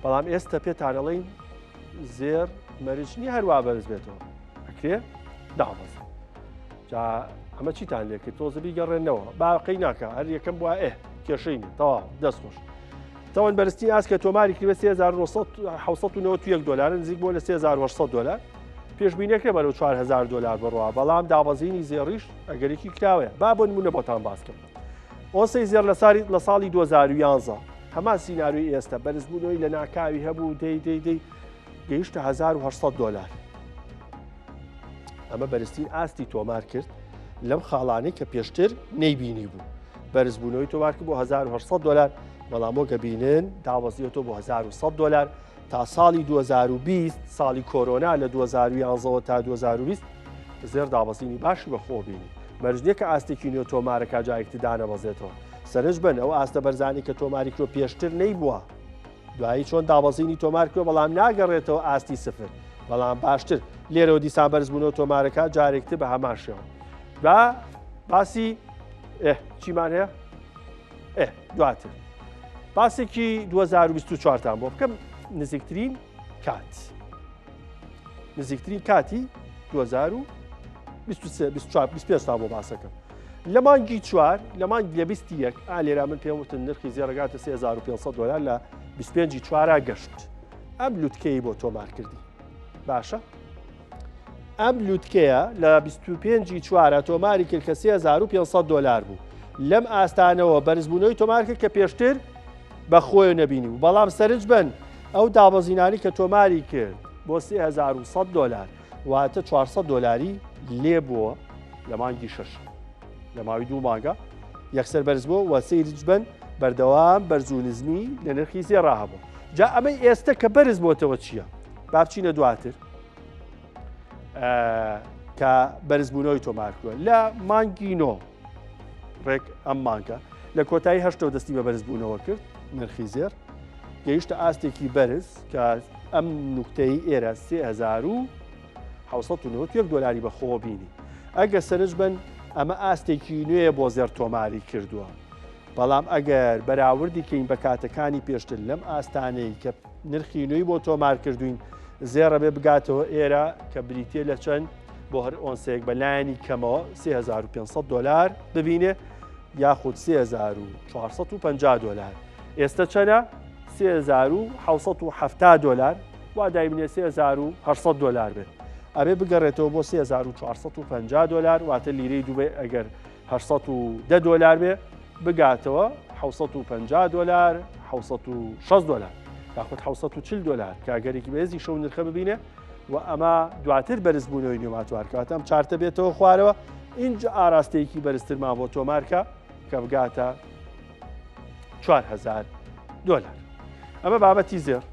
بەڵام ئێستا پێتان ئەڵێین زێر مەرج نییە هەروا بەرز بێتەوە، ئەکرێ دابەزێ. جا ئەمە چیتان لێ کرد؟ تۆزە بیگەڕێنەوە باقی ناکە هەر یەکەم بووە ئێ کێشەی نیە. تەواو دەست خۆش. تەوەن بەرزترین ئاست کە تۆماری کردوە 3991 دلار، نزیک بۆ لە 3800 دلار. پێشبینەکرێ بەرەو 4000 دلار بڕوا، بەڵام دابەزینی زێڕیش ئەگەرێکی کراوەیە. با بۆ نمونە بۆتان باس کەم. ئۆنسەی زێڕ لە ساری لە ساڵی 2011 هەمان سیناریۆی ئێستا بەرزبوونەوەی لە ناکاوی هەبوو، دەی دەی دەی گەیشتە 1800 دلار. ئەمە بەرزترین ئاستی تۆمار کرد لەم خاڵانەی کە پێشتر نەیبینی بوو. بەرزبوونەوەی تۆمار کرد بۆ 1800 دلار، بەڵام وەک بینن دابەزیەتەوە بۆ 1100 دلار تا ساڵی 2020، ساڵی کۆرۆنا لە 2011 تا 2020 زێر دابەزینی باشی بەخۆ بینی. مەرج نییە کە ئاستێکی نوێ تۆمارەکە جارێکی دانەبەزێتەوە. سەرنج بن ئەو ئاستە بەرزانی کە تۆماری کرۆ پێشتر نەیبووە، دوایی چۆن دابەزینی تۆمار کرۆ بەڵام ناگەڕێتەوە ئاستی سفر، بەڵام باشتر لێرەوە دیسان بەرزبوونەوە تۆمارەکە جارێکتر بە هەمان شێوە. با باسی چیمان هەیە؟ دواتر باسێکی 2024تان بۆ بکەم. نزیکترین کات، نزیکترین کاتی 2023 24 25 تا بۆ باسەکەم. لە مانگی چوار، لە مانگ لە 21 ئا لێرا من پێم وتن نرخی زێڕەگاتە 3500 دلار لە 25 چوارا گەشت. ئەم لوتکەی بۆ تۆمار کردی. باشە؟ ئەم لوتکەیە لە 25 چوارە تۆماری کرد کە 3500 دلار بوو. لەم ئاستانەوە بەرزبوونەوەی تۆمار کرد کە پێشتر بە خۆی نەبینی بوو. بەڵام سەرنج بن ئەو دابەزینانی کە تۆماری کرد بۆ 3100 دلار، واتە 400 دلاری لێ بووە لە مانگی شەش، لە ماوەی دوو مانگە یەکسەر بەرز بووە. وە سەیرج بن بەردەوام بەرز و نزمی لە نرخی زێڕا هەبوو. جا ئەمەی ئێستا کە بەرز بۆتەوە چییە؟ با بچینە دواتر کە بەرزبوونەوەی تۆمار کردووە لە مانگی نۆ، ڕێک ئەم مانگە لە کۆتایی هەشتەوە دەستی بە بەرزبوونەوە کرد. نرخی زێڕ گەیشتە ئاستێکی بەرز کە ئەم نوکتەی ئێرە 3791 دلاری بەخۆوە بینی. ئەگەر سەرنج بن ئەمە ئاستێکی نوێ بۆ زێڕ تۆماری کردووە، بەڵام ئەگەر بەراوردی کەین بە کاتەکانی پێشتر لەم ئاستانەی کە نرخی نوێی بۆ تۆمار کردوین زێڕە بێ بگاتەوە ئێرە کە بریتە لە چەند بۆ هەر ئۆنسێک بە لایەنی کەمەوە 3500 دلار ببینێ یاخود 3450 دلار. ئێستا چەنە؟ 3770 دلار، وا دایبنێ 3800 دلار بێت. ئەبێ بگەڕێتەوە بۆ 3450 دلار، واتە لیرەی دوبەی ئەگەر 810 دلار بێ بگاتەوە 750 دلار، 760 دلار یاخود 740 دلار کە ئەگەرێکی بەهێزی شەو نرخە ببینێ. و ئەمە دواتر بەرزبوونەوەی نوێماتوار کاتە ئەم چارتە بێتەوە خوارەوە، اینجا ئاراستەیەکی بەرزترمان بۆ تۆمارکە کە بگاتە 4000 دلار. ئەمە بابەتی زێڕ.